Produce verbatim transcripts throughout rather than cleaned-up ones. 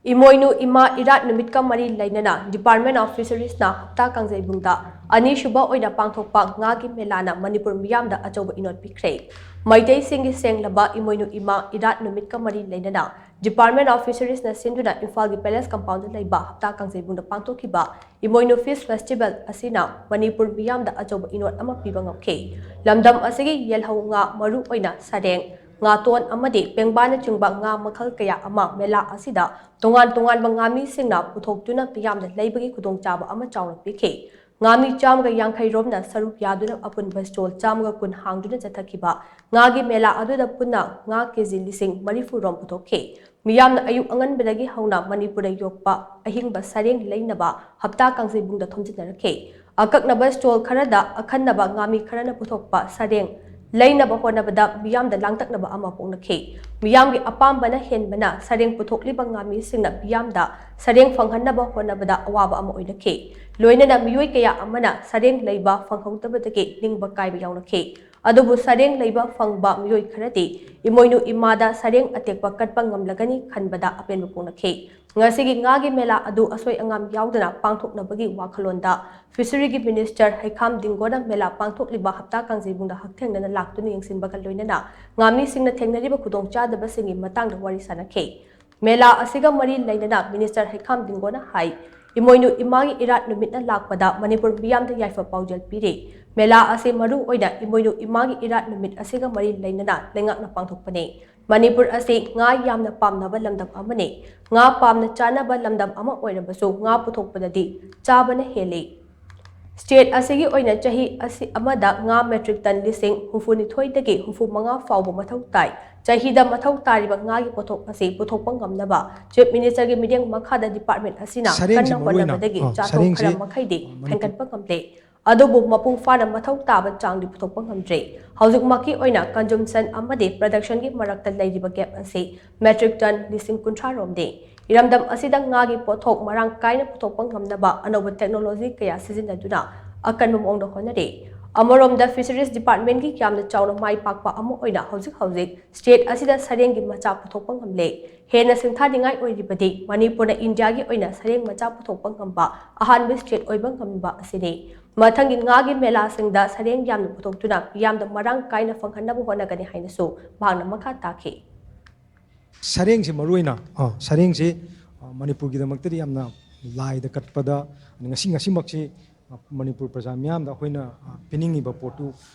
ꯏꯃꯣꯏꯅꯨ ꯏꯃꯥ ꯏꯔꯥꯠ ꯅꯨꯃꯤꯠꯀ ꯃꯔꯤ ꯂꯩꯅꯅ Department of Fisheries ꯅ ꯍꯞꯇꯥ ꯀꯥꯡꯖꯩꯕꯨꯡꯗ ꯑꯅꯤꯁꯨꯕ ꯑꯣꯏꯅ ꯄꯥꯡꯊꯣꯛꯄ ꯉꯥꯒꯤ ꯃꯦꯂꯥꯅ ꯃꯅꯤꯄꯨꯔ ꯃꯤꯌꯥꯝꯗ ꯑꯆꯧꯕ ꯏꯅꯣꯠ ꯄꯤꯈ꯭ꯔꯦ꯫ ꯃꯩꯇꯩꯁꯤꯡꯒꯤ ꯁꯦꯡꯂꯕ ꯏꯃꯣꯏꯅꯨ ꯏꯃꯥ ꯏꯔꯥꯠ ꯅꯨꯃꯤꯠꯀ ꯃꯔꯤ ꯂꯩꯅꯅ Department of Fisheries ꯅ ꯁꯤꯟꯗꯨꯅ ꯏꯝꯐꯥꯜꯒꯤ Palace Compound ꯗ ꯂꯩꯕ ꯍꯞꯇꯥ ꯀꯥꯡꯖꯩꯕꯨꯡꯗ ꯄꯥꯡꯊꯣꯛꯈꯤꯕ ꯏꯃꯣꯏꯅꯨ Fish Festival ꯑꯁꯤꯅ ꯃꯅꯤꯄꯨꯔ ꯃꯤꯌꯥꯝꯗ ꯑꯆꯧꯕ ꯏꯅꯣꯠ ꯑꯃ ꯄꯤꯕ ꯉꯝꯈꯤ꯫ ꯂꯝꯗꯝ ꯑꯁꯤꯒꯤ ꯌꯦꯜꯍꯧ ꯉꯥ, ꯃꯔꯨ ꯑꯣꯏꯅ ꯁꯔꯦꯡ, ꯉꯥꯇꯣꯟ ꯑꯃꯗꯤ ꯄꯦꯡꯕꯥꯅꯆꯤꯡꯕ ꯉꯥ ꯃꯈꯜ ꯀꯌꯥ ꯑꯃ ꯃꯦꯂꯥ ꯑꯁꯤꯗ ꯇꯣꯉꯥꯟ ꯇꯣꯉꯥꯟꯕ ꯉꯥꯃꯤꯁꯤꯡꯅ ꯄꯨꯊꯣꯛꯇꯨꯅ ꯃꯤꯌꯥꯝꯗ ꯂꯩꯕꯒꯤ ꯈꯨꯗꯣꯡꯆꯥꯕ ꯑꯃ ꯆꯥꯎꯅ ꯄꯤꯈꯤ꯫ ꯉꯥꯃꯤ ꯆꯥꯝꯃꯒ ꯌꯥꯡꯈꯩ ꯔꯣꯝꯅ ꯁꯔꯨꯛ ꯌꯥꯗꯨꯅ ꯑꯄꯨꯟꯕ stall ꯆꯥꯝꯃꯒ ꯀꯨꯟ ꯍꯥꯡꯗꯨꯅ ꯆꯠꯊꯈꯤꯕ ꯉꯥꯒꯤ ꯃꯦꯂꯥ ꯑꯗꯨꯗ ꯄꯨꯟꯅ ꯉꯥ ꯀꯦꯖꯤ ꯂꯤꯁꯤꯡ ꯃꯔꯤꯐꯨ ꯔꯣꯝ ꯄꯨꯊꯣꯛꯈꯤ꯫ ꯃꯤꯌꯥꯝꯅ ꯑꯌꯨꯛ ꯑꯉꯟꯕꯗꯒꯤ ꯍꯧꯅ ꯃꯅꯤꯄꯨꯔꯗ ꯌꯣꯛꯄ ꯑꯍꯤꯡꯕ ꯁꯔꯦꯡ ꯂꯩꯅꯕ ꯍꯞꯇꯥ ꯀꯥꯡꯖꯩꯕꯨꯡꯗ ꯊꯣꯝꯖꯤꯟꯅꯔꯛꯈꯤ꯫ ꯑꯀꯛꯅꯕ stall ꯈꯔꯗ ꯑꯈꯟꯅꯕ ꯉꯥꯃꯤ ꯈꯔꯅ ꯄꯨꯊꯣꯛꯄ ꯁꯔꯦꯡ ꯂꯩꯅꯕ ꯍꯣꯠꯅꯕꯗ ꯃꯤꯌꯥꯝꯗ ꯂꯥꯡꯇꯛꯅꯕ ꯑꯃ ꯄꯣꯛꯅꯈꯤ꯫ ꯃꯤꯌꯥꯝꯒꯤ ꯑꯄꯥꯝꯕꯅ ꯍꯦꯟꯕꯅ ꯁꯔꯦꯡ ꯄꯨꯊꯣꯛꯂꯤꯕ ꯉꯥꯃꯤꯁꯤꯡꯅ ꯃꯤꯌꯥꯝꯗ ꯁꯔꯦꯡ ꯐꯪꯍꯟꯅꯕ ꯍꯣꯠꯅꯕꯗ ꯑꯋꯥꯕ ꯑꯃ ꯑꯣꯏꯅꯈꯤ꯫ ꯂꯣꯏꯅꯅ ꯃꯤꯑꯣꯏ ꯀꯌꯥ ꯑꯃꯅ ꯁꯔꯦꯡ ꯂꯩꯕ ꯐꯪꯍꯧꯗꯕꯗꯒꯤ ꯅꯤꯡꯕ ꯀꯥꯏꯕ ꯌꯥꯎꯅꯈꯤ꯫ ꯑꯗꯨꯕꯨ ꯁꯔꯦꯡ ꯂꯩꯕ ꯐꯪꯕ ꯃꯤꯑꯣꯏ ꯈꯔꯗꯤ ꯏꯃꯣꯏꯅꯨ ꯏꯃꯥꯗ ꯁꯔꯦꯡ ꯑꯇꯦꯛꯄ ꯀꯠꯄ ꯉꯝꯂꯒꯅꯤ ꯈꯟꯕꯗ ꯑꯄꯦꯟꯕ ꯄꯣꯛꯅꯈꯤ꯫ ꯉꯁꯤꯒꯤ ꯉꯥꯒꯤ ꯃꯦꯂꯥ ꯑꯗꯨ ꯑꯁꯣꯏ ꯑꯉꯥꯝ ꯌꯥꯎꯗꯅ ꯄꯥꯡꯊꯣꯛꯅꯕꯒꯤ ꯋꯥꯈꯜꯂꯣꯟꯗ Fishery ꯒꯤ Minister ꯍꯩꯈꯥꯝ ꯗꯤꯡꯒꯣꯅ ꯃꯦꯂꯥ ꯄꯥꯡꯊꯣꯛꯂꯤꯕ ꯍꯞꯇꯥ ꯀꯥꯡꯖꯩꯕꯨꯡꯗ ꯍꯛꯊꯦꯡꯅꯅ ꯂꯥꯛꯇꯨꯅ ꯌꯦꯡꯁꯤꯟꯕꯒ ꯂꯣꯏꯅꯅ ꯉꯥꯃꯤꯁꯤꯡꯅ ꯊꯦꯡꯅꯔꯤꯕ ꯈꯨꯗꯣꯡꯆꯥꯗꯕꯁꯤꯡꯒꯤ ꯃꯇꯥꯡꯗ ꯋꯥꯔꯤ ꯁꯥꯅꯈꯤ꯫ ꯃꯦꯂꯥ ꯑꯁꯤꯒ ꯃꯔꯤ ꯂꯩꯅꯅ Minister ꯍꯩꯈꯥꯝ ꯗꯤꯡꯒꯣꯅ ꯍꯥꯏ, ꯏꯃꯣꯏꯅꯨ ꯏꯃꯥꯒꯤ ꯏꯔꯥꯠ ꯅꯨꯃꯤꯠꯅ ꯂꯥꯛꯄꯗ ꯃꯅꯤꯄꯨꯔ ꯃꯤꯌꯥꯝꯗ ꯌꯥꯏꯐ ꯄꯥꯎꯖꯦꯜ ꯄꯤꯔꯤ꯫ ꯃꯦꯂꯥ ꯑꯁꯤ ꯃꯔꯨ ꯑꯣꯏꯅ ꯏꯃꯣꯏꯅꯨ ꯏꯃꯥꯒꯤ ꯏꯔꯥꯠ ꯅꯨꯃꯤꯠ ꯑꯁꯤꯒ ꯃꯔꯤ ꯂꯩꯅꯅ ꯂꯩꯉꯥꯛꯅ ꯄꯥꯡꯊꯣꯛꯄꯅꯤ꯫ ꯃꯅꯤꯄꯨꯔ ꯑꯁꯤ ꯉꯥ ꯌꯥꯝꯅ ꯄꯥꯝꯅꯕ ꯂꯝꯗꯝ ꯑꯃꯅꯤ꯫ ꯉꯥ ꯄꯥꯝꯅ ꯆꯥꯅꯕ ꯂꯝꯗꯝ ꯑꯃ ꯑꯣꯏꯔꯕꯁꯨ ꯉꯥ ꯄꯨꯊꯣꯛꯄꯗꯗꯤ ꯆꯥꯕꯅ ꯍꯦꯜꯂꯤ꯫ State ꯑꯁꯤꯒꯤ ꯑꯣꯏꯅ ꯆꯍꯤ ꯑꯁꯤ ꯑꯃꯗ ꯉꯥ metric ton ꯂꯤꯁꯤꯡ ꯍꯨꯝꯐꯨꯅꯤꯊꯣꯏꯗꯒꯤ ꯍꯨꯝꯐꯨꯃꯉꯥ ꯐꯥꯎꯕ ꯃꯊꯧ ꯇꯥꯏ꯫ ꯆꯍꯤꯗ ꯃꯊꯧ ꯇꯥꯔꯤꯕ ꯉꯥꯒꯤ ꯄꯣꯠꯊꯣꯛ ꯑꯁꯤ ꯄꯨꯊꯣꯛꯄ ꯉꯝꯅꯕ Chief Minister ꯒꯤ ꯃꯤꯠꯌꯦꯡ ꯃꯈꯥꯗ department ꯑꯁꯤꯅ ꯁꯔꯦꯡꯁꯤ ꯀꯟꯅ ꯃꯔꯨ ꯑꯣꯏꯅ, ꯍꯣꯠꯅꯕꯗꯒꯤ ꯑ, ꯆꯥꯊꯣꯛ ꯁꯔꯦꯡꯁꯤ ꯈꯔ ꯃꯈꯩꯗꯤ ꯃꯅꯤꯄꯨꯔ ꯍꯦꯟꯒꯠꯄ ꯉꯝꯂꯦ꯫ ꯑꯗꯨꯕꯨ ꯃꯄꯨꯡ ꯐꯥꯅ ꯃꯊꯧ ꯇꯥꯕ ꯆꯥꯡꯗꯤ ꯄꯨꯊꯣꯛꯄ ꯉꯝꯗ꯭ꯔꯦ꯫ ꯍꯧꯖꯤꯛꯃꯛꯀꯤ ꯑꯣꯏꯅ consumption ꯑꯃꯗꯤ production ꯒꯤ ꯃꯔꯛꯇ ꯂꯩꯔꯤꯕ gap ꯑꯁꯤ metric ton ꯂꯤꯁꯤꯡ ꯀꯨꯟꯊ꯭ꯔꯥ ꯔꯣꯝꯅꯤ꯫ ꯏꯔꯝꯗꯝ ꯑꯁꯤꯗ ꯉꯥꯒꯤ ꯄꯣꯠꯊꯣꯛ ꯃꯔꯥꯡ ꯀꯥꯏꯅ ꯄꯨꯊꯣꯛꯄ ꯉꯝꯅꯕ ꯑꯅꯧꯕ technology ꯀꯌꯥ ꯁꯤꯖꯤꯟꯅꯗꯨꯅ ꯑꯀꯟꯕ ꯃꯑꯣꯡꯗ ꯍꯣꯠꯅꯔꯤ꯫ ꯑꯃꯔꯣꯝꯗ Fisheries Departmentꯀꯤ ꯌꯥꯝꯅ ꯆꯥꯎꯅ ꯃꯥꯏ ꯄꯥꯛꯄ ꯑꯃ ꯑꯣꯏꯅ ꯍꯧꯖꯤꯛ ꯍꯧꯖꯤꯛ state ꯑꯁꯤꯗ ꯁꯔꯦꯡꯒꯤ ꯃꯆꯥ ꯄꯨꯊꯣꯛꯄ ꯉꯝꯂꯦ꯫ ꯍꯦꯟꯅ ꯁꯤꯡꯊꯥꯅꯤꯡꯉꯥꯏ ꯑꯣꯏꯔꯤꯕꯗꯤ ꯃꯅꯤꯄꯨꯔꯅ ꯏꯟꯗꯤꯌꯥꯒꯤ ꯑꯣꯏꯅ ꯁꯔꯦꯡ ꯃꯆꯥ ꯄꯨꯊꯣꯛꯄ ꯉꯝꯕ ꯑꯍꯥꯟꯕ state ꯑꯣꯏꯕ ꯉꯝꯕ ꯑꯁꯤꯅꯤ꯫ ꯃꯊꯪꯒꯤ ꯉꯥꯒꯤ ꯃꯦꯂꯥꯁꯤꯡꯗ ꯁꯔꯦꯡ ꯌꯥꯝꯅ ꯄꯨꯊꯣꯛꯇꯨꯅ ꯃꯤꯌꯥꯝꯗ ꯃꯔꯥꯡ ꯀꯥꯏꯅ ꯐꯪꯍꯟꯅꯕ ꯍꯣꯠꯅꯒꯅꯤ ꯍꯥꯏꯅꯁꯨ ꯃꯍꯥꯛꯅ ꯃꯈꯥ ꯇꯥꯈꯤ꯫ ꯁꯔꯦꯡꯁꯤ ꯃꯔꯨ ꯑꯣꯏꯅ ꯑ, ꯁꯔꯦꯡꯁꯤ ꯑ, ꯃꯅꯤꯄꯨꯔꯒꯤꯗꯃꯛꯇꯗꯤ ꯌꯥꯝꯅ ꯂꯥꯏꯗ ꯀꯠꯄꯗ, ꯉꯁꯤ ꯉꯁꯤꯃꯛꯁꯤ ꯑ, ꯃꯅꯤꯄꯨꯔ ꯄ꯭ꯔꯖꯥ ꯃꯤꯌꯥꯝꯗ ꯑꯩꯈꯣꯏꯅ ꯑ, ꯄꯤꯅꯤꯡꯉꯤꯕ ꯄꯣꯠꯇꯨ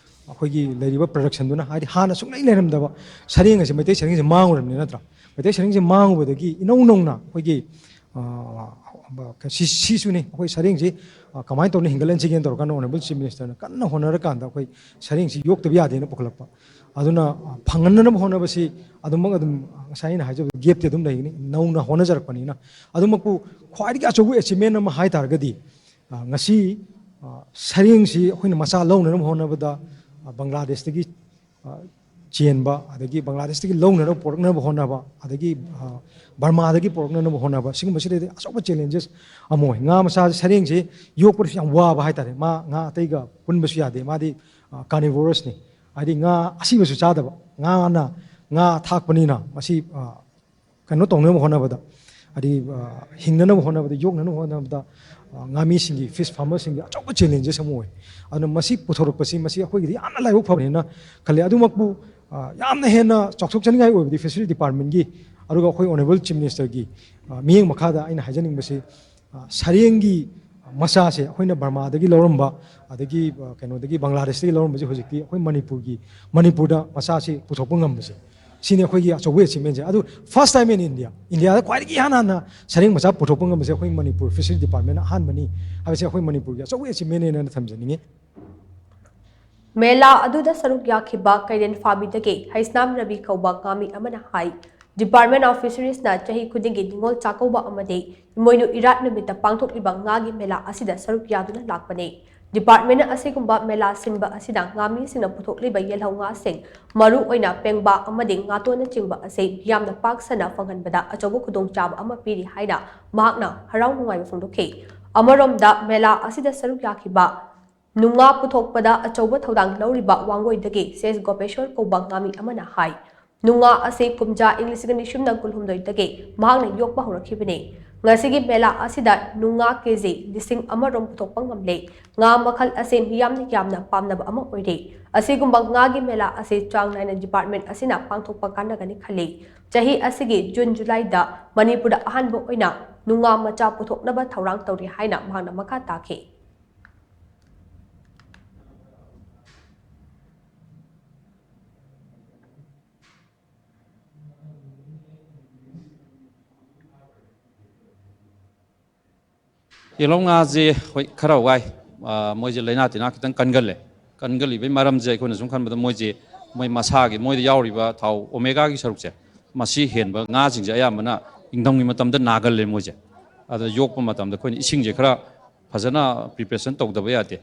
ꯑꯩꯈꯣꯏꯒꯤ ꯂꯩꯔꯤꯕ productionꯗꯨꯅ, ꯍꯥꯏꯗꯤ ꯍꯥꯟꯅ ꯁꯨꯡꯂꯩ ꯂꯩꯔꯝꯗꯕ ꯁꯔꯦꯡ ꯑꯁꯤ, ꯃꯩꯇꯩ ꯁꯔꯦꯡꯁꯤ ꯃꯥꯡꯉꯨꯔꯕꯅꯤ ꯅꯠꯇ꯭ꯔꯥ? ꯃꯩꯇꯩ ꯁꯔꯦꯡꯁꯤ ꯃꯥꯡꯉꯨꯕꯗꯒꯤ ꯏꯅꯧ ꯅꯧꯅ ꯑꯩꯈꯣꯏꯒꯤ ꯑ, ꯁꯤ ꯁꯤꯁꯨꯅꯤ ꯑꯩꯈꯣꯏ ꯁꯔꯦꯡꯁꯤ ꯑ, ꯀꯃꯥꯏꯅ ꯇꯧꯅ ꯍꯤꯡꯒꯠꯍꯟꯁꯤꯒꯦꯅ ꯇꯧꯔꯀꯥꯟꯗ Honourable Chief Ministerꯅ ꯀꯟꯅ ꯍꯣꯠꯅꯔꯀꯥꯟꯗ ꯑꯩꯈꯣꯏ ꯁꯔꯦꯡꯁꯤ ꯌꯣꯛꯇꯕ ꯌꯥꯗꯦꯅ ꯄꯨꯈꯠꯂꯛꯄ꯫ ꯑꯗꯨꯅ ꯑ, ꯐꯪꯍꯟꯅꯅꯕ ꯍꯣꯠꯅꯕꯁꯤ ꯑꯗꯨꯃꯛ ꯑꯗꯨꯝ, ꯉꯁꯥꯏ ꯑꯩꯅ ꯍꯥꯏꯖꯕꯗ gapꯇꯤ ꯑꯗꯨꯝ ꯂꯩꯒꯅꯤ, ꯅꯧꯅ ꯍꯣꯠꯅꯖꯔꯛꯄꯅꯤꯅ꯫ ꯑꯗꯨꯃꯛꯄꯨ ꯈ꯭ꯋꯥꯏꯗꯒꯤ ꯑꯆꯧꯕ achievement ꯑꯃ ꯍꯥꯏ ꯇꯥꯔꯒꯗꯤ ꯑ, ꯉꯁꯤ ꯑ, ꯁꯔꯦꯡꯁꯤ ꯑꯩꯈꯣꯏꯅ ꯃꯆꯥ ꯂꯧꯅꯅꯕ ꯍꯣꯠꯅꯕꯗ ꯑ, ꯕꯪꯒ꯭ꯂꯥꯗꯦꯁꯇꯒꯤ ꯑ, ꯆꯦꯟꯕ, ꯑꯗꯒꯤ ꯕꯪꯒ꯭ꯂꯥꯗꯦꯁꯇꯒꯤ ꯂꯧꯅꯅꯕ ꯄꯨꯔꯛꯅꯕ ꯍꯣꯠꯅꯕ, ꯑꯗꯒꯤ ꯑ, ꯕꯔꯃꯥꯗꯒꯤ ꯄꯨꯔꯛꯅꯅꯕ ꯍꯣꯠꯅꯕ, ꯁꯤꯒꯨꯝꯕꯁꯤꯗꯗꯤ ꯑꯆꯧꯕ challenges ꯑꯃ ꯑꯣꯏ꯫ ꯉꯥ ꯃꯆꯥ ꯁꯔꯦꯡꯁꯤ ꯌꯣꯛꯄꯗꯁꯨ ꯌꯥꯝ ꯋꯥꯕ ꯍꯥꯏꯇꯥꯔꯦ꯫ ꯃꯥ ꯉꯥ ꯑꯇꯩꯒ ꯄꯨꯟꯕꯁꯨ ꯌꯥꯗꯦ, ꯃꯥꯗꯤ ꯑ, carnivorousꯅꯤ꯫ ꯍꯥꯏꯗꯤ ꯉꯥ ꯑꯁꯤꯕꯁꯨ ꯆꯥꯗꯕ, ꯉꯥꯅ ꯉꯥ ꯊꯥꯛꯄꯅꯤꯅ ꯃꯁꯤ ꯑ, ꯀꯩꯅꯣ ꯇꯧꯅꯕ ꯍꯣꯠꯅꯕꯗ, ꯍꯥꯏꯗꯤ ꯑ, ꯍꯤꯡꯅꯅꯕ ꯍꯣꯠꯅꯕꯗ, ꯌꯣꯛꯅꯅꯕ ꯍꯣꯠꯅꯕꯗ ꯑ, ꯉꯥꯃꯤꯁꯤꯡꯒꯤ, fish farmerꯁꯤꯡꯒꯤ ꯑꯆꯧꯕ challenges ꯑꯃ ꯑꯣꯏ꯫ ꯑꯗꯨꯅ ꯃꯁꯤ ꯄꯨꯊꯣꯔꯛꯄꯁꯤ ꯃꯁꯤ ꯑꯩꯈꯣꯏꯒꯤꯗꯤ ꯌꯥꯝꯅ ꯂꯥꯏꯕꯛ ꯐꯕꯅꯤꯅ ꯈꯜꯂꯤ꯫ ꯑꯗꯨꯃꯛꯄꯨ ꯑ, ꯌꯥꯝꯅ ꯍꯦꯟꯅ ꯆꯥꯎꯊꯣꯛꯆꯅꯤꯡꯉꯥꯏ ꯑꯣꯏꯕꯗꯤ Fisheries Departmentꯀꯤ, ꯑꯗꯨꯒ ꯑꯩꯈꯣꯏ Honourable Chief Ministerꯒꯤ ꯑ, ꯃꯤꯠꯌꯦꯡ ꯃꯈꯥꯗ ꯑꯩꯅ ꯍꯥꯏꯖꯅꯤꯡꯕꯁꯤ ꯑ, ꯁꯔꯦꯡꯒꯤ ꯃꯆꯥꯁꯦ ꯑꯩꯈꯣꯏꯅ ꯕꯔꯃꯥꯗꯒꯤ ꯂꯧꯔꯝꯕ, ꯑꯗꯒꯤ ꯑ, ꯀꯩꯅꯣꯗꯒꯤ, ꯕꯪꯒ꯭ꯂꯥꯗꯦꯁꯇꯒꯤ ꯂꯧꯔꯝꯕꯁꯦ ꯍꯧꯖꯤꯛꯇꯤ ꯑꯩꯈꯣꯏ ꯃꯅꯤꯄꯨꯔꯒꯤ, ꯃꯅꯤꯄꯨꯔꯗ ꯃꯆꯥꯁꯤ ꯄꯨꯊꯣꯛꯄ ꯉꯝꯕꯁꯦ, ꯁꯤꯅꯤ ꯑꯩꯈꯣꯏꯒꯤ ꯑꯆꯧꯕ achievementꯁꯦ꯫ ꯑꯗꯨ first time in India, ꯏꯟꯗꯤꯌꯥꯗ ꯈ꯭ꯋꯥꯏꯗꯒꯤ ꯏꯍꯥꯟ ꯍꯥꯟꯅ ꯁꯔꯦꯡ ꯃꯆꯥ ꯄꯨꯊꯣꯛꯄ ꯉꯝꯕꯁꯦ ꯑꯩꯈꯣꯏ ꯃꯅꯤꯄꯨꯔ Fisheries Departmentꯅ ꯑꯍꯥꯟꯕꯅꯤ ꯍꯥꯏꯕꯁꯦ ꯑꯩꯈꯣꯏ ꯃꯅꯤꯄꯨꯔꯒꯤ ꯑꯆꯧꯕ achievementꯅꯦꯅ ꯊꯝꯖꯅꯤꯡꯉꯤ꯫ ꯃꯦꯂꯥ ꯑꯗꯨꯗ ꯁꯔꯨꯛ ꯌꯥꯈꯤꯕ ꯀꯩꯔꯦꯟ ꯐꯥꯕꯤꯗꯒꯤ ꯍꯩꯁꯅꯥꯝ ꯔꯕꯤ ꯀꯧꯕ ꯉꯥꯃꯤ ꯑꯃꯅ ꯍꯥꯏ, Department of Fisheriesꯅ ꯆꯍꯤ ꯈꯨꯗꯤꯡꯒꯤ ꯅꯤꯉꯣꯜ ꯆꯥꯛꯀꯧꯕ ꯑꯃꯗꯤ ꯏꯃꯣꯏꯅꯨ ꯏꯔꯥꯠ ꯅꯨꯃꯤꯠꯇ ꯄꯥꯡꯊꯣꯛꯂꯤꯕ ꯉꯥꯒꯤ ꯃꯦꯂꯥ ꯑꯁꯤꯗ ꯁꯔꯨꯛ ꯌꯥꯗꯨꯅ ꯂꯥꯛꯄꯅꯤ꯫ Department ꯑꯁꯤꯒꯨꯝꯕ ꯃꯦꯂꯥ ꯁꯤꯟꯕ ꯑꯁꯤꯅ ꯉꯥꯃꯤꯁꯤꯡꯅ ꯄꯨꯊꯣꯛꯂꯤꯕ ꯌꯦꯜꯍꯧ ꯉꯥꯁꯤꯡ, ꯃꯔꯨ ꯑꯣꯏꯅ ꯄꯦꯡꯕꯥ ꯑꯃꯗꯤ ꯉꯥꯇꯣꯟꯅꯆꯤꯡꯕ ꯑꯁꯤ ꯌꯥꯝꯅ ꯄꯥꯛ ꯁꯟꯅ ꯐꯪꯍꯟꯕꯗ ꯑꯆꯧꯕ ꯈꯨꯗꯣꯡꯆꯥꯕ ꯑꯃ ꯄꯤꯔꯤ ꯍꯥꯏꯅ ꯃꯍꯥꯛꯅ ꯍꯔꯥꯎ ꯅꯨꯡꯉꯥꯏꯕ ꯐꯣꯡꯗꯣꯛꯈꯤ꯫ ꯑꯃꯔꯣꯝꯗ ꯃꯦꯂꯥ ꯑꯁꯤꯗ ꯁꯔꯨꯛ ꯌꯥꯈꯤꯕ ꯅꯨꯡꯉꯥ ꯄꯨꯊꯣꯛꯄꯗ ꯑꯆꯧꯕ ꯊꯧꯗꯥꯡ ꯂꯧꯔꯤꯕ ꯋꯥꯡꯒꯣꯏꯗꯒꯤ ꯁꯦꯁ ꯒꯣꯄꯦꯁꯣꯔ ꯀꯧꯕ ꯉꯥꯃꯤ ꯑꯃꯅ ꯍꯥꯏ, ꯅꯨꯡꯉꯥ ꯑꯁꯤ ꯀꯨꯝꯖꯥ ꯏꯪ ꯂꯤꯁꯤꯡ ꯑꯅꯤ ꯁꯨꯞꯅ ꯀꯨꯟꯍꯨꯝꯗꯣꯏꯗꯒꯤ ꯃꯍꯥꯛꯅ ꯌꯣꯛꯄ ꯍꯧꯔꯛꯈꯤꯕꯅꯤ꯫ ꯉꯁꯤꯒꯤ ꯃꯦꯂꯥ ꯑꯁꯤꯗ ꯅꯨꯡꯉꯥ ꯀꯦꯖꯤ ꯂꯤꯁꯤꯡ ꯑꯃꯔꯣꯝ ꯄꯨꯊꯣꯛꯄ ꯉꯝꯂꯦ꯫ ꯉꯥ ꯃꯈꯜ ꯑꯁꯤ ꯃꯤꯌꯥꯝꯅ ꯌꯥꯝꯅ ꯄꯥꯝꯅꯕ ꯑꯃ ꯑꯣꯏꯔꯦ꯫ ꯑꯁꯤꯒꯨꯝꯕ ꯉꯥꯒꯤ ꯃꯦꯂꯥ ꯑꯁꯤ ꯆꯥꯡ ꯅꯥꯏꯅ ꯗꯤꯄꯥꯔꯠꯃꯦꯟ ꯑꯁꯤꯅ ꯄꯥꯡꯊꯣꯛꯄ ꯀꯥꯟꯅꯒꯅꯤ ꯈꯜꯂꯤ꯫ ꯆꯍꯤ ꯑꯁꯤꯒꯤ ꯖꯨꯟ ꯖꯨꯂꯥꯏꯗ ꯃꯅꯤꯄꯨꯔꯗ ꯑꯍꯥꯟꯕ ꯑꯣꯏꯅ ꯅꯨꯡꯉꯥ ꯃꯆꯥ ꯄꯨꯊꯣꯛꯅꯕ ꯊꯧꯔꯥꯡ ꯇꯧꯔꯤ ꯍꯥꯏꯅ ꯃꯍꯥꯛꯅ ꯃꯈꯥ ꯇꯥꯈꯤ꯫ ꯌꯦꯂꯧ ꯉꯥꯁꯦ ꯍꯣꯏ ꯈꯔ ꯋꯥꯏ꯫ ꯑꯥ, ꯃꯣꯏꯁꯦ ꯂꯥꯏꯅꯥ ꯇꯤꯟꯅꯥ ꯈꯤꯇꯪ ꯀꯟꯒꯜꯂꯦ꯫ ꯀꯟꯒꯜꯂꯤꯕꯒꯤ ꯃꯔꯝꯁꯦ ꯑꯩꯈꯣꯏꯅ ꯁꯨꯝ ꯈꯟꯕꯗ ꯃꯣꯏꯁꯦ ꯃꯣꯏ ꯃꯁꯥꯒꯤ ꯃꯣꯏꯗ ꯌꯥꯎꯔꯤꯕ ꯊꯥꯎ ꯑꯣꯃꯦꯒꯥꯒꯤ ꯁꯔꯨꯛꯁꯦ, ꯃꯁꯤ ꯍꯦꯟꯕ ꯉꯥꯁꯤꯡꯁꯦ ꯑꯌꯥꯝꯕꯅ ꯏꯪꯊꯝꯒꯤ ꯃꯇꯝꯗ ꯅꯥꯒꯜꯂꯦ ꯃꯣꯏꯁꯦ꯫ ꯑꯗ ꯌꯣꯛꯄ ꯃꯇꯝꯗ ꯑꯩꯈꯣꯏꯅ ꯏꯁꯤꯡꯁꯦ ꯈꯔ ꯐꯖꯅ preparation ꯇꯧꯗꯕ ꯌꯥꯗꯦ꯫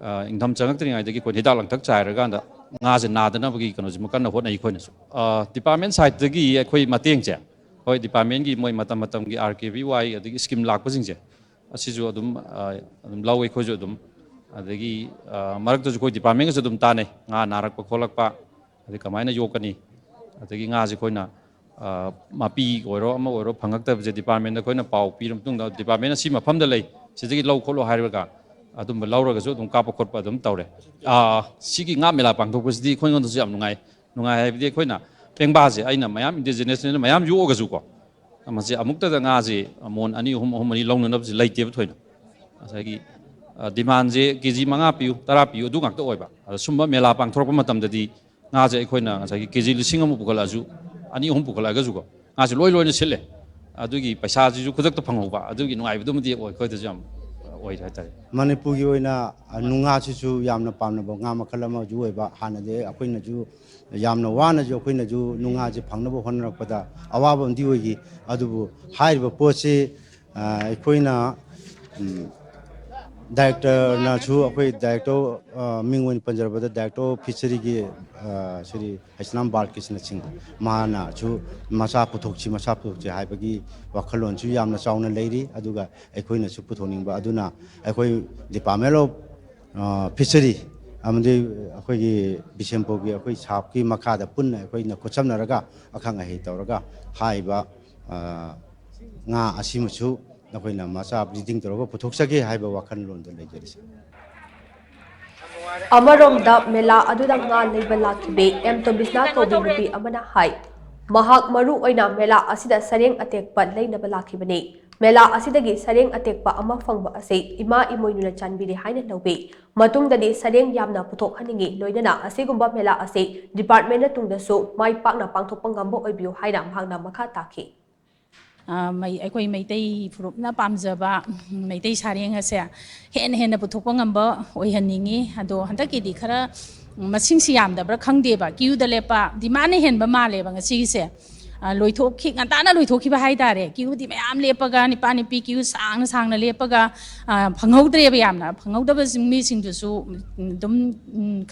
ꯑ, ꯏꯪꯊꯝ ꯆꯪꯉꯛꯇ꯭ꯔꯤꯉꯩꯗꯒꯤ ꯑꯩꯈꯣꯏꯅ ꯍꯤꯗꯥꯛ ꯂꯥꯡꯊꯛ ꯆꯥꯏꯔꯀꯥꯟꯗ ꯉꯥꯁꯦ ꯅꯥꯗꯅꯕꯒꯤ ꯀꯩꯅꯣꯁꯤꯃ ꯀꯟꯅ ꯍꯣꯠꯅꯩ ꯑꯩꯈꯣꯏꯅꯁꯨ꯫ ꯑ, department side ꯇꯒꯤ ꯑꯩꯈꯣꯏ ꯃꯇꯦꯡꯁꯦ, ꯍꯣꯏ, department ꯀꯤ ꯃꯣꯏ ꯃꯇꯝ ꯃꯇꯝꯒꯤ ꯑꯥꯔ ꯀꯦ ꯚꯤ ꯋꯥꯏ ꯑꯗꯒꯤ scheme ꯂꯥꯛꯄꯁꯤꯡꯁꯦ, ꯑꯁꯤꯁꯨ ꯑꯗꯨꯝ, ꯑ, ꯑꯗꯨꯝ ꯂꯧꯋꯤ ꯑꯩꯈꯣꯏꯁꯨ ꯑꯗꯨꯝ꯫ ꯑꯗꯒꯤ, ꯑ, ꯃꯔꯛꯇꯁꯨ ꯑꯩꯈꯣꯏ department ꯒꯁꯨ ꯑꯗꯨꯝ ꯇꯥꯟꯅꯩ, ꯉꯥ ꯅꯥꯔꯛꯄ ꯈꯣꯠꯂꯛꯄ, ꯑꯗꯩ ꯀꯃꯥꯏꯅ ꯌꯣꯛꯀꯅꯤ, ꯑꯗꯒꯤ ꯉꯥꯁꯦ ꯑꯩꯈꯣꯏꯅ, ꯑ, ꯃꯄꯤ ꯑꯣꯏꯔꯣ ꯑꯃ ꯑꯣꯏꯔꯣ ꯐꯪꯉꯛꯇꯕꯁꯦ department ꯗ ꯑꯩꯈꯣꯏꯅ ꯄꯥꯎ ꯄꯤꯔ ꯃꯇꯨꯡꯗ, department ꯅ ꯁꯤ ꯃꯐꯝꯗ ꯂꯩ, ꯁꯤꯗꯒꯤ ꯂꯧ ꯈꯣꯠꯂꯣ ꯍꯥꯏꯔꯒ ꯑꯗꯨꯝꯕ ꯂꯧꯔꯒꯁꯨ ꯑꯗꯨꯝ ꯀꯥꯞꯄ ꯈꯣꯠꯄ ꯑꯗꯨꯝ ꯇꯧꯔꯦ꯫ ꯑ, ꯁꯤꯒꯤ ꯉꯥ ꯃꯦꯂꯥ ꯄꯥꯡꯊꯣꯛꯄꯁꯤꯗꯤ ꯑꯩꯈꯣꯏꯉꯣꯟꯗꯁꯨ ꯌꯥꯝ ꯅꯨꯡꯉꯥꯏ꯫ ꯅꯨꯡꯉꯥꯏ ꯍꯥꯏꯕꯗꯤ ꯑꯩꯈꯣꯏꯅ ꯄꯦꯡꯕꯥꯁꯦ ꯑꯩꯅ ꯃꯌꯥꯝ indigenous ꯅꯦꯅ ꯃꯌꯥꯝ ꯌꯣꯛꯑꯒꯁꯨꯀꯣ, ꯃꯁꯤ ꯑꯃꯨꯛꯇꯗ ꯉꯥꯁꯦ ꯃꯣꯟ ꯑꯅꯤ ꯑꯍꯨꯝ, ꯑꯍꯨꯝ ꯃꯔꯤ ꯂꯧꯅꯅꯕꯁꯦ ꯂꯩꯇꯦꯕ ꯊꯣꯏꯅ꯫ ꯉꯁꯥꯏꯒꯤ, ꯑ, demand ꯁꯦ ꯀꯦ ꯖꯤ ꯃꯉꯥ ꯄꯤꯌꯨ, ꯇꯔꯥ ꯄꯤꯌꯨ ꯑꯗꯨ ꯉꯥꯛꯇ ꯑꯣꯏꯕ꯫ ꯑꯗ ꯁꯨꯝꯕ ꯃꯦꯂꯥ ꯄꯥꯡꯊꯣꯔꯛꯄ ꯃꯇꯝꯗꯗꯤ ꯉꯥꯁꯦ ꯑꯩꯈꯣꯏꯅ ꯉꯁꯥꯏꯒꯤ ꯀꯦ ꯖꯤ ꯂꯤꯁꯤꯡ ꯑꯃ ꯄꯨꯈꯠꯂꯛꯑꯁꯨ, ꯑꯅꯤ ꯑꯍꯨꯝ ꯄꯨꯈꯠꯂꯛꯑꯒꯁꯨꯀꯣ, ꯉꯥꯁꯦ ꯂꯣꯏ ꯂꯣꯏꯅ ꯁꯤꯠꯂꯦ꯫ ꯑꯗꯨꯒꯤ ꯄꯩꯁꯥꯁꯤꯁꯨ ꯈꯨꯗꯛꯇ ꯐꯪꯍꯧꯕ, ꯑꯗꯨꯒꯤ ꯅꯨꯡꯉꯥꯏꯕꯗꯨꯃꯗꯤ ꯑꯣꯏ, ꯑꯩꯈꯣꯏꯗꯁꯨ ꯌꯥꯝ ꯑꯣꯏꯔꯦ ꯍꯥꯏꯇꯥꯔꯦ꯫ ꯃꯅꯤꯄꯨꯔꯒꯤ ꯑꯣꯏꯅ, ꯑ, ꯅꯨꯡꯉꯥꯁꯤꯁꯨ ꯌꯥꯝꯅ ꯄꯥꯝꯅꯕ ꯉꯥ ꯃꯈꯜ ꯑꯃꯁꯨ ꯑꯣꯏꯕ꯫ ꯍꯥꯟꯅꯗꯤ ꯑꯩꯈꯣꯏꯅꯁꯨ ꯌꯥꯝꯅ ꯋꯥꯅꯁꯨ ꯑꯩꯈꯣꯏꯅꯁꯨ ꯅꯨꯡꯉꯥꯁꯦ ꯐꯪꯅꯕ ꯍꯣꯠꯅꯔꯛꯄꯗ ꯑꯋꯥꯕ ꯑꯃꯗꯤ ꯑꯣꯏꯈꯤ꯫ ꯑꯗꯨꯕꯨ ꯍꯥꯏꯔꯤꯕ ꯄꯣꯠꯁꯤ, ꯑ, ꯑꯩꯈꯣꯏꯅ, ꯎꯝ, director ꯅꯁꯨ, ꯑꯩꯈꯣꯏ director, ꯑ, ꯃꯤꯡ ꯑꯣꯏꯅ ꯄꯟꯖꯔꯕꯗ director of fishery ꯒꯤ, ꯑ, ꯁ꯭ꯔꯤ ꯍꯩꯁꯅꯥꯝ ꯕꯥꯜꯀ꯭ꯔꯤꯁꯅ ꯁꯤꯡ, ꯃꯥꯅꯁꯨ ꯃꯆꯥ ꯄꯨꯊꯣꯛꯁꯤ, ꯃꯆꯥ ꯄꯨꯊꯣꯛꯁꯤ ꯍꯥꯏꯕꯒꯤ ꯋꯥꯈꯜꯂꯣꯟꯁꯨ ꯌꯥꯝꯅ ꯆꯥꯎꯅ ꯂꯩꯔꯤ꯫ ꯑꯗꯨꯒ ꯑꯩꯈꯣꯏꯅꯁꯨ ꯄꯨꯊꯣꯛꯅꯤꯡꯕ꯫ ꯑꯗꯨꯅ ꯑꯩꯈꯣꯏ department of ꯐꯤꯁꯔꯤ ꯑꯃꯗꯤ ꯑꯩꯈꯣꯏꯒꯤ ꯕꯤꯁꯦꯝꯄꯨꯔꯒꯤ ꯑꯩꯈꯣꯏ ꯁꯥꯞꯀꯤ ꯃꯈꯥꯗ ꯄꯨꯟꯅ ꯑꯩꯈꯣꯏꯅ ꯈꯨꯠꯁꯝꯅꯔꯒ ꯑꯈꯪ ꯑꯍꯩ ꯇꯧꯔꯒ ꯍꯥꯏꯔꯤꯕ ꯉꯥ ꯑꯁꯤꯃꯁꯨ ꯅꯈꯣꯏꯅ ꯃꯆꯥ ꯕ꯭ꯔꯤꯗꯤꯡ ꯇꯧꯔꯒ ꯄꯨꯊꯣꯛꯆꯒꯦ ꯍꯥꯏꯕ ꯋꯥꯈꯜꯂꯣꯟꯗ ꯂꯩꯖꯔꯤꯁꯦ꯫ ꯑꯃꯔꯣꯝꯗ ꯃꯦꯂꯥ ꯑꯗꯨꯗ ꯉꯥ ꯂꯩꯕ ꯂꯥꯛꯈꯤꯕꯤ ꯑꯦꯝ ꯇꯣꯕꯤꯁꯅꯥ ꯀꯧꯕꯤ ꯅꯨꯄꯤ ꯑꯃꯅ ꯍꯥꯏ, ꯃꯍꯥꯛ ꯃꯔꯨ ꯑꯣꯏꯅ ꯃꯦꯂꯥ ꯑꯁꯤꯗ ꯁꯔꯦꯡ ꯑꯇꯦꯛꯄ ꯂꯩꯅꯕ ꯂꯥꯛꯈꯤꯕꯅꯤ꯫ ꯃꯦꯂꯥ ꯑꯁꯤꯗꯒꯤ ꯁꯔꯦꯡ ꯑꯇꯦꯛꯄ ꯑꯃ ꯐꯪꯕ ꯑꯁꯤ ꯏꯃꯥ ꯏꯃꯣꯏꯅꯨꯅ ꯆꯥꯟꯕꯤꯔꯦ ꯍꯥꯏꯅ ꯂꯧꯏ꯫ ꯃꯇꯨꯡꯗꯗꯤ ꯁꯔꯦꯡ ꯌꯥꯝꯅ ꯄꯨꯊꯣꯛꯍꯟꯅꯤꯡꯏ, ꯂꯣꯏꯅꯅ ꯑꯁꯤꯒꯨꯝꯕ ꯃꯦꯂꯥ ꯑꯁꯤ ꯗꯤꯄꯥꯔꯠꯃꯦꯟꯅ ꯇꯨꯡꯗꯁꯨ ꯃꯥꯏ ꯄꯥꯛꯅ ꯄꯥꯡꯊꯣꯛꯄ ꯉꯝꯕ ꯑꯣꯏꯕꯤꯌꯨ ꯍꯥꯏꯅ ꯃꯍꯥꯛꯅ ꯃꯈꯥ ꯇꯥꯈꯤ꯫ ꯑꯩꯈꯣꯏ ꯃꯩꯇꯩ ꯐꯨꯔꯨꯞꯅ ꯄꯥꯝꯖꯕ ꯃꯩꯇꯩ ꯁꯥꯔꯦꯡ ꯑꯁꯦ ꯍꯦꯟꯅ ꯍꯦꯟꯅ ꯄꯨꯊꯣꯛꯄ ꯉꯝꯕ ꯑꯣꯏꯍꯟꯅꯤꯡꯉꯤ꯫ ꯑꯗꯣ ꯍꯟꯗꯛꯀꯤꯗꯤ ꯈꯔ ꯃꯁꯤꯡꯁꯤ ꯌꯥꯝꯗꯕ꯭ꯔꯥ ꯈꯪꯗꯦꯕ, ꯀ꯭ꯌꯨꯗ ꯂꯦꯞꯄ ꯗꯤꯃꯥꯟꯅ ꯍꯦꯟꯕ ꯃꯥꯜꯂꯦꯕ ꯉꯁꯤꯒꯤꯁꯦ꯫ ꯂꯣꯏꯊꯣꯛꯈꯤ, ꯉꯟꯇꯥꯅ ꯂꯣꯏꯊꯣꯛꯈꯤꯕ ꯍꯥꯏꯇꯥꯔꯦ꯫ ꯀ꯭ꯌꯨꯗꯤ ꯃꯌꯥꯝ ꯂꯦꯞꯄꯒ, ꯅꯤꯄꯥ ꯅꯤꯄꯤ ꯀ꯭ꯌꯨ ꯁꯥꯡꯅ ꯁꯥꯡꯅ ꯂꯦꯞꯄꯒ, ꯐꯪꯍꯧꯗ꯭ꯔꯦꯕ꯫ ꯌꯥꯝꯅ ꯐꯪꯍꯧꯗꯕ ꯃꯤꯁꯤꯡꯗꯨꯁꯨ ꯑꯗꯨꯝ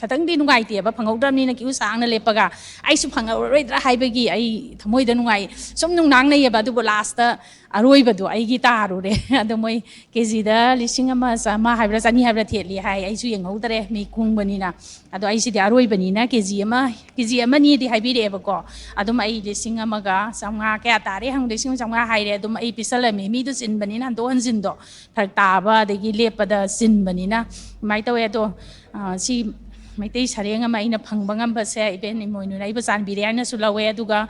ꯈꯇꯪꯗꯤ ꯅꯨꯡꯉꯥꯏꯇꯦꯕ, ꯐꯪꯍꯧꯗ꯭ꯔꯕꯅꯤꯅ ꯀ꯭ꯌꯨ ꯁꯥꯡꯅ ꯂꯦꯞꯄꯒ꯫ ꯑꯩꯁꯨ ꯐꯪꯍꯧꯔꯔꯣꯏꯗ꯭ꯔꯥ ꯍꯥꯏꯕꯒꯤ ꯑꯩ ꯊꯃꯣꯏꯗ ꯅꯨꯡꯉꯥꯏ, ꯁꯨꯝ ꯅꯨꯡꯅꯥꯡꯅꯩꯌꯦꯕ꯫ ꯑꯗꯨꯕꯨ ꯂꯥꯁꯇ ꯑꯔꯣꯏꯕꯗꯣ ꯑꯩꯒꯤ ꯇꯥꯔꯨꯔꯦ꯫ ꯑꯗꯣ ꯃꯣꯏ ꯀꯦꯖꯤꯗ ꯂꯤꯁꯤꯡ ꯑꯃ ꯆꯥꯝꯃ ꯍꯥꯏꯕ꯭ꯔꯥ ꯆꯅꯤ ꯍꯥꯏꯕ꯭ꯔꯥ ꯊꯦꯠꯂꯤ ꯍꯥꯏ꯫ ꯑꯩꯁꯨ ꯌꯦꯡꯍꯧꯗ꯭ꯔꯦ, ꯃꯤ ꯀꯨꯡꯕꯅꯤꯅ꯫ ꯑꯗꯣ ꯑꯩꯁꯤꯗꯤ ꯑꯔꯣꯏꯕꯅꯤꯅ ꯀꯦꯖꯤ ꯑꯃ, ꯀꯦꯖꯤ ꯑꯃꯅꯤꯗꯤ ꯍꯥꯏꯕꯤꯔꯛꯑꯦꯕꯀꯣ꯫ ꯑꯗꯨꯝ ꯑꯩ ꯂꯤꯁꯤꯡ ꯑꯃꯒ ꯆꯥꯝꯃꯉꯥ ꯀꯌꯥ ꯇꯥꯔꯦ ꯍꯪꯕꯗ ꯂꯤꯁꯤꯡ ꯑꯃ ꯆꯥꯝꯃꯉꯥ ꯍꯥꯏꯔꯦ꯫ ꯑꯗꯨꯝ ꯑꯩ ꯄꯤꯁꯜꯂꯝꯃꯤ, ꯃꯤꯗꯣ ꯆꯤꯟꯕꯅꯤꯅ, ꯍꯟꯗꯣꯛ ꯍꯟꯖꯤꯟꯗꯣ ꯐꯔꯛ ꯇꯥꯕ, ꯑꯗꯒꯤ ꯂꯦꯞꯄꯗ ꯆꯤꯟꯕꯅꯤꯅ ꯑꯗꯨꯃꯥꯏꯅ ꯇꯧꯋꯦ꯫ ꯑꯗꯣ ꯁꯤ ꯃꯩꯇꯩ ꯁꯔꯦꯡ ꯑꯃ ꯑꯩꯅ ꯐꯪꯕ ꯉꯝꯕꯁꯦ ꯏꯕꯦꯟ ꯏꯃꯣꯏꯅꯨꯅ ꯑꯩꯕꯨ ꯆꯥꯟꯕꯤꯔꯦ ꯍꯥꯏꯅꯁꯨ ꯂꯧꯋꯦ꯫ ꯑꯗꯨꯒ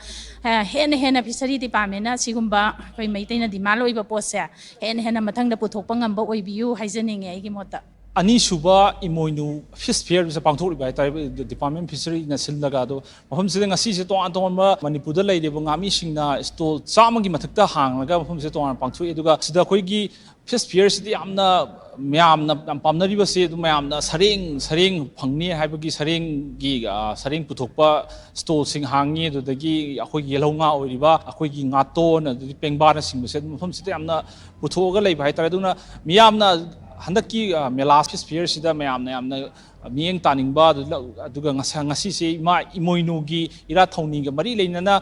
ꯍꯦꯟꯅ ꯍꯦꯟꯅ ꯐꯤꯁꯔꯤ ꯗꯤꯄꯥꯔꯠꯃꯦꯟꯅ ꯁꯤꯒꯨꯝꯕ ꯑꯩꯈꯣꯏ ꯃꯩꯇꯩꯅ ꯗꯤꯃꯥꯟ ꯑꯣꯏꯕ ꯄꯣꯠꯁꯦ ꯍꯦꯟꯅ ꯍꯦꯟꯅ ꯃꯊꯪꯗ ꯄꯨꯊꯣꯛꯄ ꯉꯝꯕ ꯑꯣꯏꯕꯤꯌꯨ ꯍꯥꯏꯖꯅꯤꯡꯉꯦ ꯑꯩꯒꯤ ꯃꯣꯠꯇ꯫ ꯑꯅꯤꯁꯨꯕ ꯏꯃꯣꯏꯅꯨ ꯐꯤꯁ ꯐꯤꯌꯔꯁꯦ ꯄꯥꯡꯊꯣꯛꯂꯤꯕ ꯍꯥꯏꯇꯥꯔꯦ, ꯗꯤꯄꯥꯔꯠꯃꯦꯟ ꯐꯤꯁꯔꯤꯅ ꯁꯤꯜꯂꯒ꯫ ꯑꯗꯣ ꯃꯐꯝꯁꯤꯗ ꯉꯁꯤꯁꯦ ꯇꯣꯉꯥꯟ ꯇꯣꯉꯥꯟꯕ ꯃꯅꯤꯄꯨꯔꯗ ꯂꯩꯔꯤꯕ ꯉꯥꯃꯤꯁꯤꯡꯅ ꯁ꯭ꯇꯣꯜ ꯆꯥꯝꯃꯒꯤ ꯃꯊꯛꯇ ꯍꯥꯡꯂꯒ ꯃꯐꯝꯁꯤꯗ ꯇꯣꯉꯥꯟꯅ ꯄꯥꯡꯊꯣꯛꯏ꯫ ꯑꯗꯨꯒ ꯁꯤꯗ ꯑꯩꯈꯣꯏꯒꯤ ꯐꯤꯁ ꯐꯤꯌꯔꯁꯤꯗꯤ ꯌꯥꯝꯅ ꯃꯌꯥꯝꯅ ꯌꯥꯝ ꯄꯥꯝꯅꯔꯤꯕꯁꯦ ꯑꯗꯨꯝ ꯃꯌꯥꯝꯅ ꯁꯔꯦꯡ, ꯁꯔꯦꯡ ꯐꯪꯅꯤ ꯍꯥꯏꯕꯒꯤ ꯁꯔꯦꯡꯒꯤ, ꯁꯔꯦꯡ ꯄꯨꯊꯣꯛꯄ ꯁ꯭ꯇꯣꯜꯁꯤꯡ ꯍꯥꯡꯉꯤ꯫ ꯑꯗꯨꯗꯒꯤ ꯑꯩꯈꯣꯏꯒꯤ ꯌꯦꯜꯍꯧ ꯉꯥ ꯑꯣꯏꯔꯤꯕ ꯑꯩꯈꯣꯏꯒꯤ ꯉꯥꯇꯣꯟ, ꯑꯗꯨꯗꯒꯤ ꯄꯦꯡꯕꯥꯅꯆꯤꯡꯕꯁꯦ ꯑꯗꯨꯝ ꯃꯐꯝꯁꯤꯗ ꯌꯥꯝꯅ ꯄꯨꯊꯣꯛꯑꯒ ꯂꯩꯕ ꯍꯥꯏꯇꯥꯔꯦ꯫ ꯑꯗꯨꯅ ꯃꯤꯌꯥꯝꯅ ꯍꯟꯗꯛꯀꯤ ꯃꯦꯂꯥ ꯐꯤꯁ ꯐꯤꯌꯔꯁꯤꯗ ꯃꯌꯥꯝꯅ ꯌꯥꯝꯅ ꯃꯤꯠꯌꯦꯡ ꯇꯥꯅꯤꯡꯕ, ꯑꯗꯨꯒ ꯉꯁꯤꯁꯦ ꯏꯃꯥ ꯏꯃꯣꯏꯅꯨꯒꯤ ꯏꯔꯥꯠ ꯊꯧꯅꯤꯒ ꯃꯔꯤ ꯂꯩꯅꯅ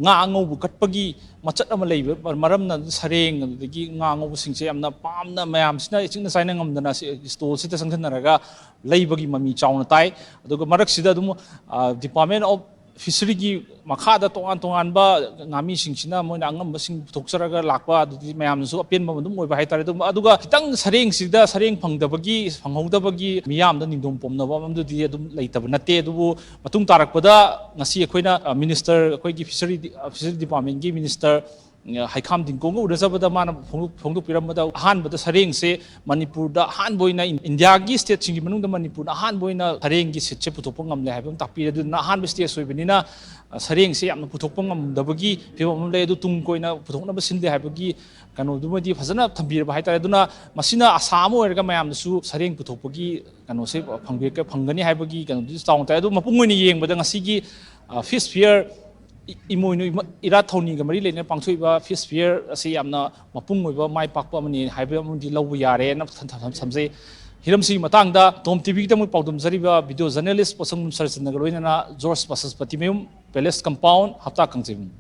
ꯉꯥ ꯑꯉꯧꯕ ꯀꯠꯄꯒꯤ ꯃꯆꯠ ꯑꯃ ꯂꯩꯕ ꯃꯔꯝꯅ ꯁꯔꯦꯡ ꯑꯗꯨꯗꯒꯤ ꯉꯥ ꯑꯉꯧꯕꯁꯤꯡꯁꯦ ꯌꯥꯝꯅ ꯄꯥꯝꯅ ꯃꯌꯥꯝꯁꯤꯅ ꯏꯆꯤꯛꯅ ꯆꯥꯏꯅ ꯉꯝꯗꯅ ꯁꯤ ꯁ꯭ꯇꯣꯜꯁꯤꯗ ꯆꯪꯁꯤꯟꯅꯔꯒ ꯂꯩꯕꯒꯤ ꯃꯃꯤ ꯆꯥꯎꯅ ꯇꯥꯏ꯫ ꯑꯗꯨꯒ ꯃꯔꯛꯁꯤꯗ ꯑꯗꯨꯝ Department of Fisheryꯒꯤ ꯃꯈꯥꯗ ꯇꯣꯉꯥꯟ ꯇꯣꯉꯥꯟꯕ ꯉꯥꯃꯤꯁꯤꯡꯁꯤꯅ ꯃꯣꯏꯅ ꯑꯉꯝꯕꯁꯤꯡ ꯄꯨꯊꯣꯛꯆꯔꯒ ꯂꯥꯛꯄ, ꯑꯗꯨꯗꯤ ꯃꯌꯥꯝꯅꯁꯨ ꯑꯄꯦꯟꯕ ꯑꯗꯨꯝ ꯑꯣꯏꯕ ꯍꯥꯏꯇꯥꯔꯦ꯫ ꯑꯗꯨꯝ ꯑꯗꯨꯒ ꯈꯤꯇꯪ ꯁꯔꯦꯡꯁꯤꯗ ꯁꯔꯦꯡ ꯐꯪꯗꯕꯒꯤ ꯐꯪꯍꯧꯗꯕꯒꯤ ꯃꯤꯌꯥꯝꯗ ꯅꯤꯡꯗꯣꯝ ꯄꯣꯝꯅꯕ ꯑꯃꯗꯨꯗꯤ ꯑꯗꯨꯝ ꯂꯩꯇꯕ ꯅꯠꯇꯦ꯫ ꯑꯗꯨꯕꯨ ꯃꯇꯨꯡ ꯇꯥꯔꯛꯄꯗ ꯉꯁꯤ ꯑꯩꯈꯣꯏꯅ ꯃꯤꯅꯤꯁꯇꯔ ꯑꯩꯈꯣꯏꯒꯤ ꯐꯤꯁꯔꯤ ꯐꯤꯁꯔꯤ ꯗꯤꯄꯥꯔꯠꯃꯦꯟꯒꯤ ꯃꯤꯅꯤꯁꯇꯔ ꯍꯩꯈꯥꯝ ꯗꯤꯡꯀꯣꯡꯒ ꯎꯅꯖꯕꯗ ꯃꯥꯅ ꯐꯣꯡꯗꯣꯛ- ꯐꯣꯡꯗꯣꯛꯄꯤꯔꯝꯕꯗ ꯑꯍꯥꯟꯕꯗ ꯁꯔꯦꯡꯁꯦ ꯃꯅꯤꯄꯨꯔꯗ ꯑꯍꯥꯟꯕ ꯑꯣꯏꯅ ꯏꯟ- ꯏꯟꯗꯤꯌꯥꯒꯤ ꯁ꯭ꯇꯦꯠꯁꯤꯡꯒꯤ ꯃꯅꯨꯡꯗ ꯃꯅꯤꯄꯨꯔꯅ ꯑꯍꯥꯟꯕ ꯑꯣꯏꯅ ꯁꯔꯦꯡꯒꯤ ꯁꯤꯠꯁꯦ ꯄꯨꯊꯣꯛꯄ ꯉꯝꯂꯦ ꯍꯥꯏꯕ ꯑꯃ ꯇꯥꯛꯄꯤꯔꯦ꯫ ꯑꯗꯨꯅ ꯑꯍꯥꯟꯕ ꯁ꯭ꯇꯦꯠ ꯑꯣꯏꯕꯅꯤꯅ ꯁꯔꯦꯡꯁꯦ ꯌꯥꯝꯅ ꯄꯨꯊꯣꯛꯄ ꯉꯝꯗꯕꯒꯤ ꯐꯤꯕꯝ ꯑꯃ ꯂꯩ꯫ ꯑꯗꯨ ꯇꯨꯡ ꯀꯣꯏꯅ ꯄꯨꯊꯣꯛꯅꯕ ꯁꯤꯜꯂꯦ ꯍꯥꯏꯕꯒꯤ ꯀꯩꯅꯣꯗꯨꯃꯗꯤ ꯐꯖꯅ ꯊꯝꯕꯤꯔꯕ ꯍꯥꯏꯇꯥꯔꯦ꯫ ꯑꯗꯨꯅ ꯃꯁꯤꯅ ꯑꯁꯥ ꯑꯃ ꯑꯣꯏꯔꯒ ꯃꯌꯥꯝꯗꯁꯨ ꯁꯔꯦꯡ ꯄꯨꯊꯣꯛꯄꯒꯤ ꯀꯩꯅꯣꯁꯦ ꯐꯪꯕꯤ- ꯐꯪꯒꯅꯤ ꯍꯥꯏꯕꯒꯤ ꯀꯩꯅꯣꯗꯨꯁꯨ ꯆꯥꯎꯅ ꯇꯥꯏ꯫ ꯑꯗꯨ ꯃꯄꯨꯡ ꯑꯣꯏꯅ ꯌꯦꯡꯕꯗ ꯉꯁꯤꯒꯤ ꯐꯤꯁ ꯐꯤꯌꯔ ꯏꯃꯣꯏꯅꯨ ꯏꯃ- ꯏꯔꯥꯠ ꯊꯧꯅꯤꯒ ꯃꯔꯤ ꯂꯩꯅꯅ ꯄꯥꯡꯊꯣꯛꯏꯕ ꯐꯤꯁ ꯐꯤꯌꯔ ꯑꯁꯤ ꯌꯥꯝꯅ ꯃꯄꯨꯡ ꯑꯣꯏꯕ ꯃꯥꯏ ꯄꯥꯛꯄ ꯑꯃꯅꯤ ꯍꯥꯏꯕ ꯑꯃꯗꯤ ꯂꯧꯕ ꯌꯥꯔꯦꯅ ꯊꯝ- ꯊꯝ- ꯊꯝꯖꯩ꯫ ꯍꯤꯔꯝꯁꯤꯒꯤ ꯃꯇꯥꯡꯗ ꯇꯣꯝ ꯇꯤꯚꯤꯒꯤꯗꯃꯛ ꯄꯥꯎꯗꯝꯖꯔꯤꯕ ꯚꯤꯗꯤꯑꯣ ꯖꯔꯅꯦꯂꯤꯁ ꯄꯣꯠꯁꯪꯕꯝ ꯁꯔꯆꯟꯗ꯭ꯔꯒ ꯂꯣꯏꯅꯅ ꯖꯣꯔꯖ ꯕꯁꯁꯄꯇꯤꯃꯌꯨꯝ, ꯄꯦꯂꯦꯁ ꯀꯝꯄꯥꯎꯟ, ꯍꯞꯇꯥ ꯀꯥꯡꯖꯩꯕꯨꯡ꯫